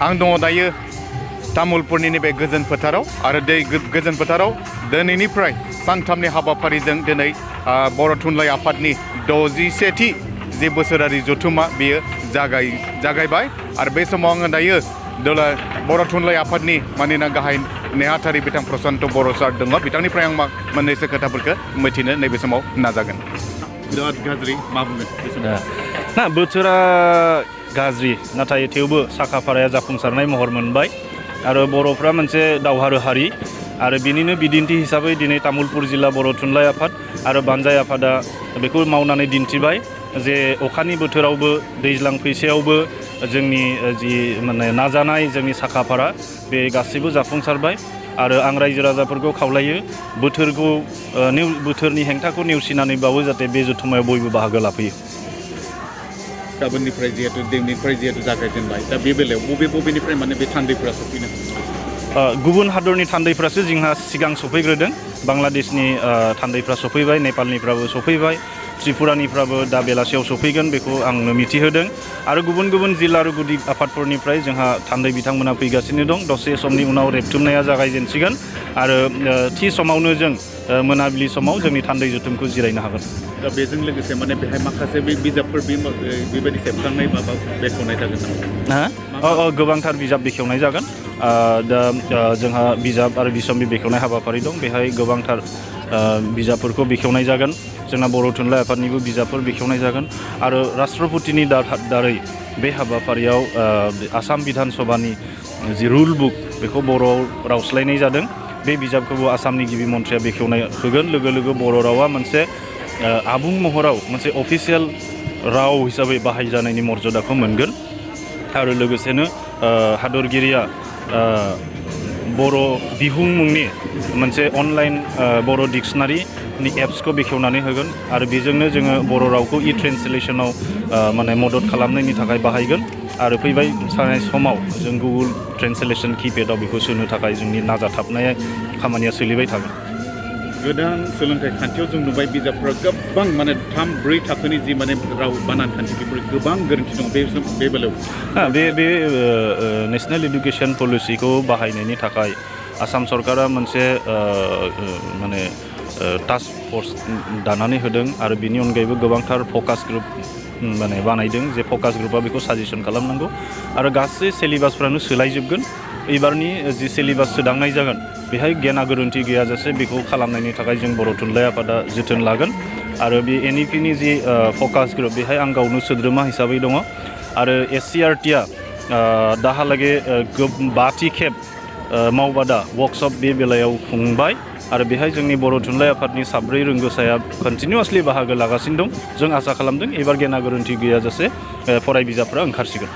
आं दङ दायो तामुलपुरनि नैबे गोजोन फोथाराव आरो दै गोजोन फोथाराव दिनैनिफ्राय सानथामनि हाबाफारिजों दिनै बर' थुनलाइ आफादनि 61थि जे बोसोरारि जथुमा बेयो जागायबाय आरो बे समाव आङो दायो बर' थुनलाइ आफादनि मानोना गाहाय नेहाथारि बिथां प्रसान्त बर' सार दङ बिथांनिफ्राय आं मोननैसो खोथाफोरखौ मिथिनो नैबे समाव नाजागोन। बिराद गाज्रि मा बुंगोन बे समाव? ना बोथोरा गाज्रि नाथाय थेवबो साखाफाराया जाफुंसारनाय महर मोनबाय आरो बर'फ्रा मोनसे दावहारु हारि आरो बिनिनो बिदिन्थि हिसाबै दिनै तामुलपुर जिल्ला बर' थुनलाइ आफाद आरो बानजाय आफादा बेखौ मावनानै दिन्थिबाय जे अखानि बोथोरावबो दैज्लां फैसेयावबो जोंनि जि माने नाजानाय जोंनि साखाफारा बे गासैबो जाफुंसारबाय आरो आं रायजो राजाफोरखौ खावलायो बोथोरनि हेंथाखौ नेवसिनानैबाबो जाहाथे बे जथुम्मायाव बयबो बाहागो लाफैयो। गाबोननिफ्राय जिहेतु जागायजेनबाय दा बे बेलायाव बबेनिफ्राय माने बे थान्दैफोरा सफैनो गुबुन हादरनि थान्दैफ्रासो जोंहा सिगां सफैग्रोदों। बांलादेशनि थान्दैफ्रा सफैबाय, नेपालनिफ्राबो सफैबाय, त्रिपुरानिफ्राबो दा बेलासियाव सफैगोन बेखौ आंनो मिथिहोदों आरो गुबुन गुबुन जिल्ला आरो गुदि आफादफोरनिफ्राय जोंहा थान्दै बिथांमोना फैगासिनो दं। दसे समनि उनाव रेबथुमनाया जागायजेनसिगोन आरो थि समावनो जों मोनाबिलि समाव जोंनि थान्दै जथुमखौ जिरायनो हागोन। दा बेजों लोगोसे माने बेहाय माखासे बिजाबफोर बेबायदि सेबखांनाय माबा बेखेवनाय जागोन नामा? गोबांथार बिजाब बेखेवनाय जागोन। दा जोंहा बिजाब आरो बिसम्बि बेखेवनाय हाबाफारि दं। बेहाय गोबांथार बिजाबफोरखौ बेखेवनाय जागोन। जोंना बर' थुनलाइ आफादनिबो बिजाबफोर बेखेवनाय जागोन आरो राष्ट्रपतिनि दारै बे हाबाफारियाव आसाम बिधान सभानि जि रुल बुक बेखौ बर'आव रावस्लायनाय जादों। बे बिजाबखौबो आसामनि गिबि मन्थ्रिया बेखेवनाय होगोन। लोगो लोगो बर' रावा मोनसे आबुं महराव मोनसे अफिसियेल राव हिसाबै बाहायजानायनि मर्यादाखौ मोनगोन आरो लोगोसेनो हादरगिरिया बर' बिहुं मुंनि मोनसे अनलाइन बर' डिक्सनारिनि एप्सखौ बेखेवनानै होगोन आरो बेजोंनो जोङो बर' रावखौ ट्रेन्सलेसनाव माने मदद खालामनायनि थाखाय बाहायगोन आरो फैबाय थानाय समाव जों गुगोल ट्रेन्सलेसन किपेडआव बेखौ सोनो थाखाय जोंनि नाजाथाबनाय खामानिया सोलिबाय थागोन। गोदान सोलोंथाइ खान्थियाव जों नुबाय बिजाबफोरा गोबां माने 3-4 थाखोनि जि माने राव बानान खान्थि बेफोर गोबां गोरोन्थि दं बे बेलायाव बे नेशनेल इडुकेसन पलिसिखौ बाहायनायनि थाखाय आसाम सरकारा मोनसे माने टास्क फर्स दानानै होदों आरो बिनि अनगायैबो गोबांथार फकास ग्रुप माने बानायदों जे फकास ग्रुपआ बेखौ साजेसन खालामनांगौ आरो गासै सिलेबासफ्रानो सोलायजोबगोन। एबारनि जि सिलेबास सोदांनाय जागोन बेहाय गेना गोरोन्थि गैयाजासे बेखौ खालामनायनि थाखाय जों बर' थुनलाइ आफादा जोथोन लागोन आरो बे NEPनि जि फकास ग्रुप बेहाय आं गावनो सोद्रोमा हिसाबै दङ आरो SCRTआ दाहालागै 5थि खेब मावबादा वर्कशप बे बेलायाव खुंबाय आरो बेहाय जोंनि बर' थुनलाइ आफादनि 4 रोंगोसाया कन्टिनिउसलि बाहागो लागासिनो दं। जों आसा खालामदों एबार गेना गोरोन्थि गैयाजासे फराय बिजाबफ्रा ओंखारसिगोन।